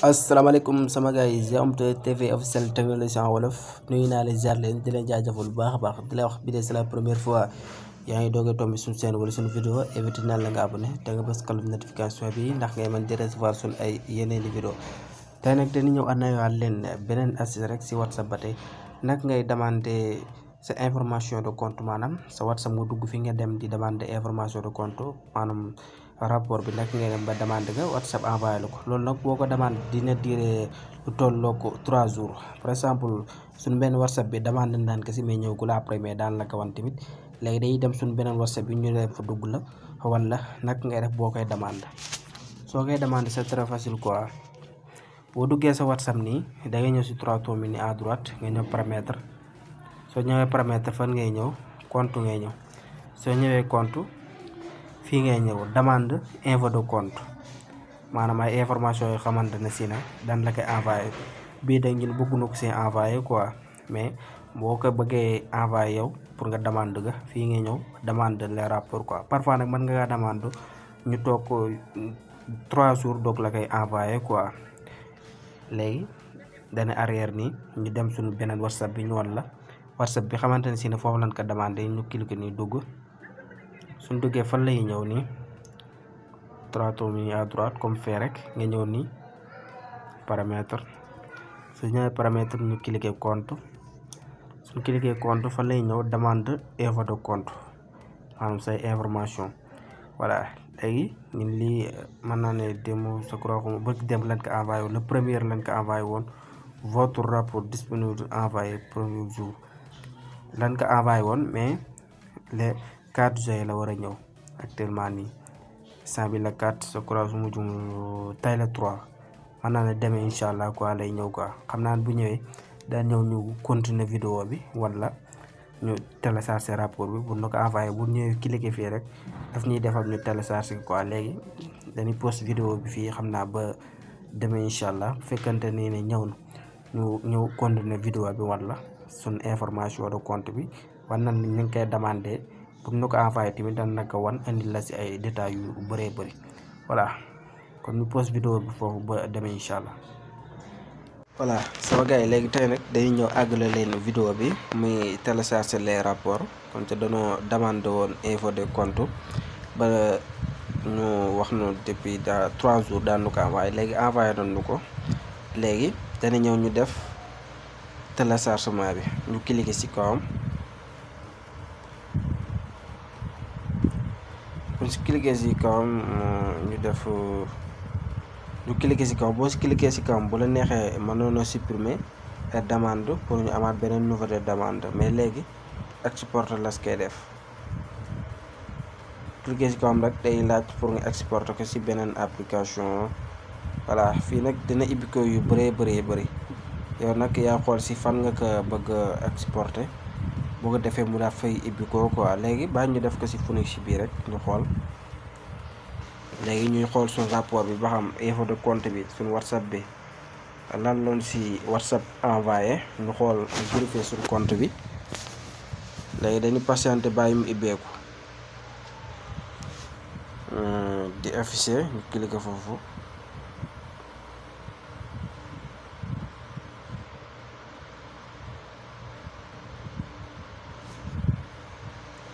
asalaamaaleykum sama gars yi Zia TV officiel technologie en wolof nuyu naa leen ziar leen di leen jaajëfal bu baax a baax di la wax bi de c'est la première fois yaa ngi doog a tombé suñu chaîne wala suñu vidéo évité naa la nga abonné te nga bës cloche notification bi ndax ngay mën di recevoir suñu ay yeneeni vidéo tey nag dañu ñëw àndawaat leen beneen astuce rek si WhatsApp ba tey nag ngay demander sa information de compte maanaam sa WhatsApp nga dugg fi nga dem di demander information de compte maanaam rapport bi nag ngay dem ba demande nga WhatsApp envoyé la ko loolu nag boo ko demande dina dire lu tolloo ko 3 jours par exemple suñu benn WhatsApp bi demande naan ko si mais ñëw gu la après mais daan la ko wan tamit léegi day dem suñu beneen WhatsApp bi ñu dem fa dugg la wala nag ngay def boo koy demande soo koy demande c'est très facile quoi boo duggee sa WhatsApp nii da ngay ñëw si 3 tours mi ni à droite nga ñëw paramètre soo ñëwee paramètre fan ngay ñëw compte ngay ñëw soo ñëwee compte fii ngay ñëw demande info de compte maanaam ay information yoo xamante ne si na dan la koy envoyé bii da ñun bëgg na ko si envoyé quoi mais boo ko bëggee envoyé yow pour nga demande ga fii ngay ñëw demande les rapports quoi parfois nag mën nga demande ñu toog 3 jours doog la koy envoyé quoi léegi dana arrière nii ñu dem suñu beneen WhatsApp bi ñu wan la WhatsApp bi xamante ne si ne foofu lañ ko demandé ñu cliquer nii dugg suñ duggee fan lay ñëw nii 3 tours mi à droite comme fee rek nga ñëw nii paramètre su ñëwee paramètre ñu cliquer compte suñ cliquer compte fan lay ñëw demande info de compte maanaam say information voilà léegi ñun lii mën naa ne démo sa croix ko bëgg dem lañ ko envoyé woon le premier lañ ko envoyé woon votre rapport disponible envoyé premier jour lañ ko envoyé woon mais les 4 juillet la war a ñëw actuellement nii sant bi la 4 sa croix su mu jum tay la 3 mën naa ne demee incha allah quoi lay ñëw quoi xam naa bu ñëwee daa ñëw ñu continuer vidéo bi wala ñu télécharger rapport bi bu ñu ko envoyé bu ñëwee cliquer fii rek daf ñuy defal ñu télécharger quoi léegi dañuy post vidéo bi fii xam naa ba demee incha allah bu fekkante nii ne ñëw na ñu continuer vidéo bi wala suñ information de compte bi wan nañ ni ñu koy demandé pour ñu ko envoyé tamit dañ na ko wan indi la si ay détails yu bëree bëri voilà kon ñu post vidéo bi foofu ba demee incha allah. voilà sama gars yi léegi tey nag dañuy ñëw àggale leen vidéo bi muy télécharger les rapports comme te dañoo demandé woon info de compte ba ñu wax nu depuis 3 jours daan nu ko envoyé léegi envoyé nañ nu ko léegi dana ñëw ñu def téléchargement bi ñu cliquer ci kawam buñ si cliquer ci kawam ñu def ñu cliquer ci kawam boo si cliquer ci kawam bu la neexee mënoon a supprimer demande pour ñu amaat beneen niveau de demande mais léegi exporter las koy def cliquer ci kawam rek day laaj pour nga exporter ko ci beneen application voilà fii nag dina ibbi ko yu bëree bëri yow nag yaa xool ci fan nga ko bëgg a exporter boo ko defee mu daal fay ibbi ko quoi léegi baa ñu def ko ci Phoenix bii rek ñu xool léegi ñuy xool suñu rapport bi ba xam info de compte bi suñu WhatsApp bi lan loon ci WhatsApp envoyé ñu xool vérifier suñu compte bi léegi dañuy patienter bàyyi mu ibbeeku di afficher ñu cliquer foofu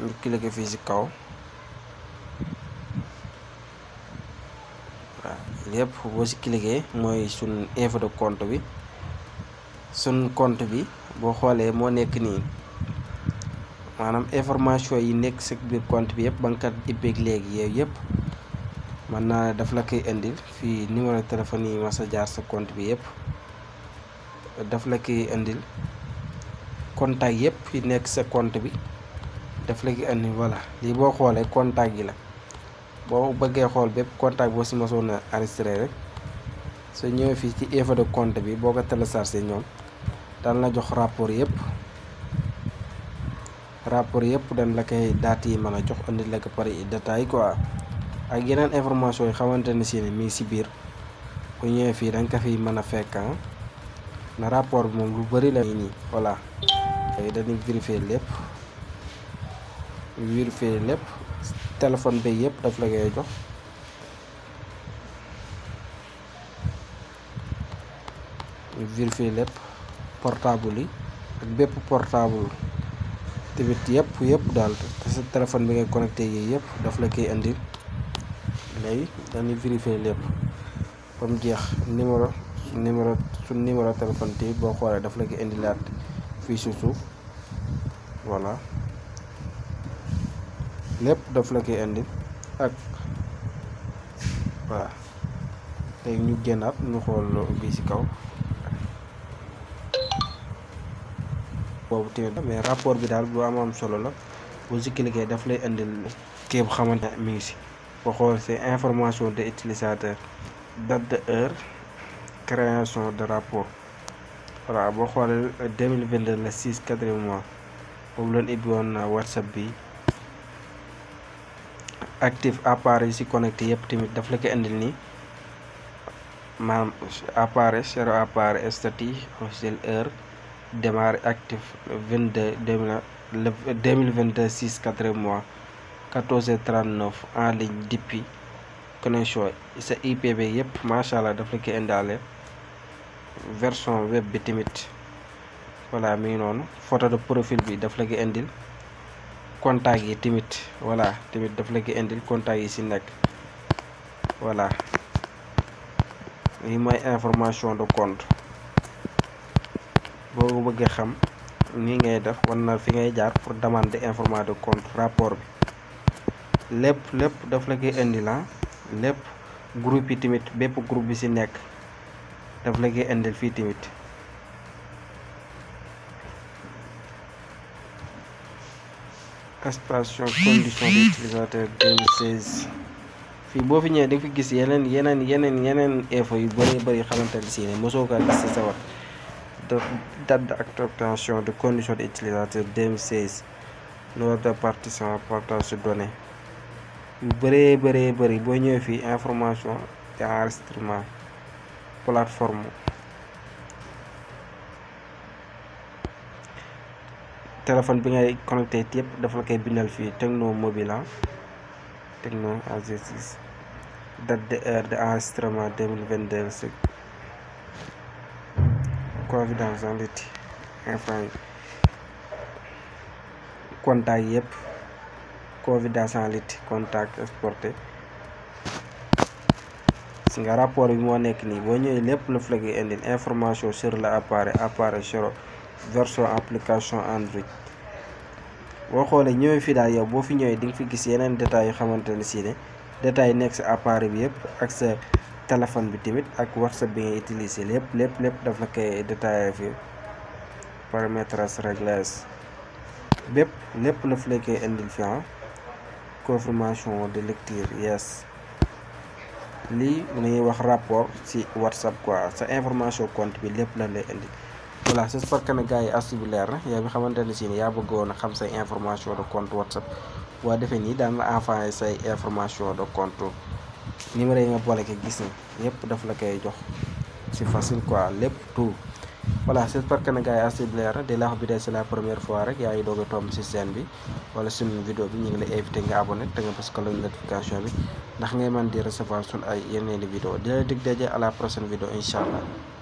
ñu cliquer fii ci kaw waaw lépp boo ci cliquer mooy suñ info de compte bi suñ compte bi boo xoolee moo nekk nii maanaam information yi nekk ci biir compte bi yëpp ba nga kat ibbeeg léegi yooyu yëpp mën naa daf la koy indil fii numéro téléphone yi mas a jaar sa compte bi yëpp daf la koy indil contact yëpp yi nekk sa compte bi daf la koy indil voilà lii boo xoolee contact yi la boo bëggee xool bépp contact boo si mosoon a enregistré rek soo ñëwee fii ci info de compte bi boo ko téléchargé ñoom daan la jox rapport yëpp dañ la koy daat yi mën a jox indi la ko pare détail quoi ak yeneen information yi xamante ne si ne mi ngi si biir bu ñëwee fii dañ ko fi mën a fekk na rapport bi moom lu bëri la nii voilà léegi dañuy vérifier lépp téléphone bi yëpp daf la koy jox ñu vérifier lépp portable yi ak bépp portable tamit yëpp daal te sa téléphone bi ngay connecté yi yëpp daf la koy indil. léegi dañuy vérifier lépp ba mu jeex suñ numéro téléphone te boo xoolee daf la koy indilaat fii si suuf voilà lépp daf la koy indil ak voilà. léegi ñu génnaat ñu xool bi ci kaw boobu tamit mais rapport bi daal bu am solo la boo ci cliquer daf lay indil kii bu xamante ne mi ngi ci boo xool c'est information de utilisateur, date de heure, création de rapport. voilà boo xoolee 2022 le 6 4e mois boobu leen ibbi woon WhatsApp bi actif appareil yi ci connecté yëpp tamit daf la ko indil nii maanaam appareil zéro appareil statut officiel heure démarré actif 2022 6 4e mois 14h39 en ligne depuis connexion sa IP bi yëpp macha allah daf la ko indaale version web bi tamit voilà mi ngi noonu photo de profil bi daf la ko indil contact yi tamit voilà tamit daf la ko indil contact yi ci nekk voilà lii mooy information de compte boo ko bëggee xam nii ngay def war na fi ngay jaar pour demander information de compte rapport bi lépp daf la koy indi la lépp groupe yi tamit bépp groupe bi ci nekk daf la koy indil fii tamit station condition d'utilisateur 2016 fii boo fi ñëwee di nga fi gis yeneen info yu bëri xamante ne si ne mosoo ko gis ci sa wax date d'acceptation de condition d'utilisateur 2016 nombre de participants partage de données yu bëri boo ñëwee fii information et enregistrement plateforme téléphone bi ngay connecté yëpp dafa la koy bindal fii Tecno Mobile Tecno AG6 date de heure de enregistrement 2022 confidentialité info contact yëpp confidentialité contact exporté si nga rapport bi moo nekk nii boo ñëwee lépp la fa la indil information sur l'appareil zéro version application Android boo xoolee ñëwee fii daal yow boo fi ñëwee di nga fi gis yeneen détails yu xamante ne si ne détails yi nekk sa appareil bi yëpp ak sa téléphone bi tamit ak WhatsApp bi ngay utiliser lépp daf la koy détaillé fii paramétrage réglage lépp la fa la koy indil fii confirmation de lecture yes lii lañuy wax rapport ci WhatsApp quoi sa information compte bi lépp la lay indi. voilà j'espère que ne gars yi astu bi leer na yow bi xamante ne si ne yaa bëggoon a xam say information de compte WhatsApp boo defee nii daan la envoyé say information de compte numéro yi nga boole ko gis na yëpp daf la koy jox c'est facile quoi lépp tout. voilà j'espère que ne gars yi astu bi leer na di la wax bi de c'est la première fois rek yaa ngi doog a tomb ci chaîne bi wala suñu vidéo bi ñu ngi lay invité nga abonné te nga bës ko notification bi ndax ngay mën di recevoir suñu ay yeneen vidéo di la dig daje à la prochaine vidéo incha allah.